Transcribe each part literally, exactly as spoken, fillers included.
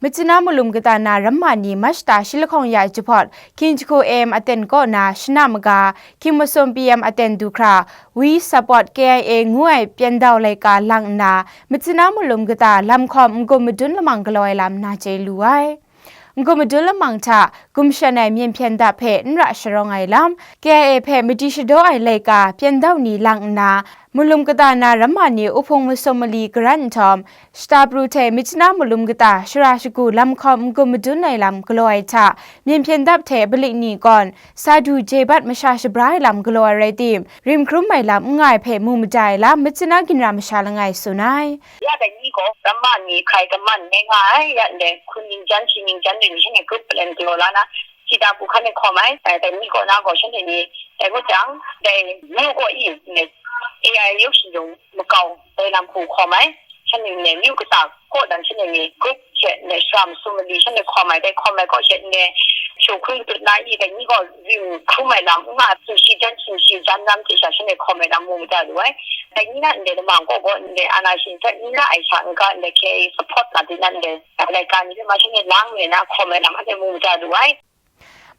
Myitkyina malum kata na ramma ni March ta shi lahkawng ya jahpawt, Hkying Jahku A M aten kaw na shana maga, Hkying Masum P M aten du hkra, We Support K I A ngu ai pyendau laika lang nna, Myitkyina malum kata lamhkawm n-gun madun lamang galaw ai lam na chye lu ai. N-gun madun lamang hta gumshan ai myen hpyen dap hpe n ra sharawng ai lam, K I A hpe madi shadaw ai laika pyendau ni lang nna, malum kata na ramma ni uhpung masum mali garan nhtawm, shata pru hte Myitkyina malum kata shara shagu lamhkawm n-gun madun ai lam galaw ai hta, myen hpyen dap hte balik ni gawn, sa du je bat masha shabra ai lam galaw ai rai tim, rim hkrum ai lam n nga ai hpe mu mada ai lam Myitkyina ginra masha langai tsun ai. Ya dai ni gaw, ramma ni hkai kaman me nga ai, ya ndai, hkun ningjan, shi ningjan de ni shanhte group plan galaw la na, sita bu hkan e hkawm ai, eh, dai ni gaw na gaw shanhte ni, dai ngut jang, dai myu gaw i, ne, A I yawk shi yung makau, dai lam hku hkawm ai, shanhte ne, myu kata kaw dan shanhte ni group hte ne, shara masum mali shanhte hkawm ai, dai hkawm ai kaw she ne, shu hkun tut na i, dai ni gaw rim hkrum ai lam, n nga, tsun shi jan, tsun shi jan lam hte sha shanhte hkawm ai lam mu mada lu ai. Dai ni na ndai lamang kaw gaw ndai ana shin hta ni na ai sha n ga ndai K I A support na di na ndai laika ni hpe ma shanhte lang nme na hkawm ai lam anhte mu mada lu ai.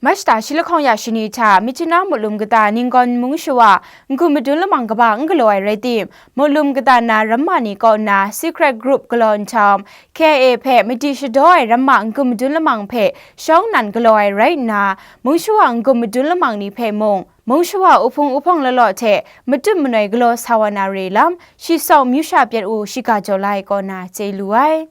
March ta shi lahkawng ya shani hta Myitkyina malum kata Ninggawn mung shawa n-gun madun lamang kaba n galaw ai rai tim, malum kata na ramma ni kaw nna secret group galaw nhtawm, K I A hpe madi shadaw ai ramma n-gun madun lamang hpe shawng nan galaw ai rai nna, mung shawa n-gun madun lamang ni hpe mung, mung shawa uhpung uhpawng lalaw hte matut manoi galaw sa wa na re lam, shi Sawk myu sha pyan u shiga jaw la ai kaw na chye lu ai.